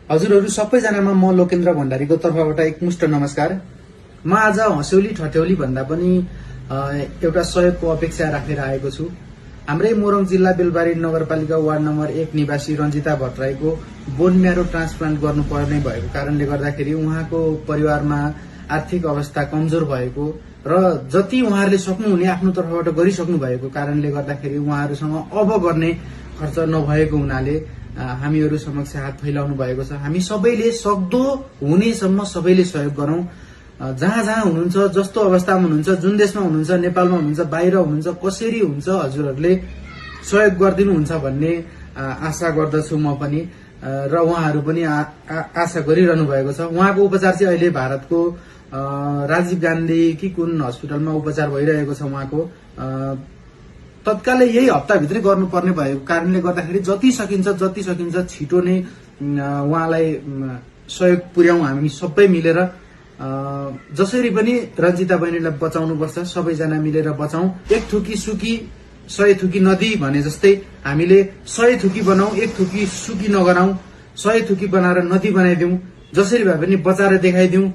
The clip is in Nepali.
हजुरहरू सबैजनामा म लोकेन्द्र भण्डारीको तर्फबाट एकमुष्ट नमस्कार। म आज हँस्यौली ठट्यौली भन्दा पनि एउटा सहयोगको अपेक्षा राखेर आएको छु। हाम्रै मोरङ जिल्ला बेलबारी नगरपालिका वार्ड नम्बर 1 निवासी रञ्जिता भट्टराईको बोन म्यारो ट्रान्सप्लान्ट गर्नुपर्ने भएको कारणले गर्दाखेरि उहाँको परिवारमा आर्थिक अवस्था कमजोर भएको र जति उहाँहरूले सक्नुहुने आफ्नो तर्फबाट गरिसक्नु भएको कारणले गर्दाखेरि उहाँहरूसँग अब गर्ने खर्च नभएको हुनाले हामीहरू समक्ष हात फैलाउनु भएको छ। हामी सबैले सक्दो हुनेसम्म सबैले सहयोग गरौं। जहाँ जहाँ हुनुहुन्छ, जस्तो अवस्थामा हुनुहुन्छ, जुन देशमा हुनुहुन्छ, नेपालमा हुनुहुन्छ, बाहिर हुनुहुन्छ, कसरी हुन्छ हजुरहरूले सहयोग गरिदिनुहुन्छ भन्ने आशा गर्दछु म पनि र उहाँहरू पनि आशा गरिरहनु भएको छ। उहाँको उपचार चाहिँ अहिले भारतको राजीव गान्धी कि कुन हस्पिटलमा उपचार भइरहेको छ। उहाँको तत्कालै यही हप्ताभित्रै गर्नुपर्ने भएको कारणले गर्दाखेरि जति सकिन्छ छिटो नै उहाँलाई सहयोग पुर्याउँ हामी सबै मिलेर। जसरी पनि रञ्जिता बहिनीलाई बचाउनुपर्छ, सबैजना मिलेर बचाउँ। एक थुकी सुकी 100 थुकी नदी भने जस्तै हामीले 100 थुकी बनाऊ, एक थुकी सुकी नगराउँ। 100 थुकी बनाएर नदी बनाइदिउँ। जसरी भए पनि बचाएर देखाइदिउँ।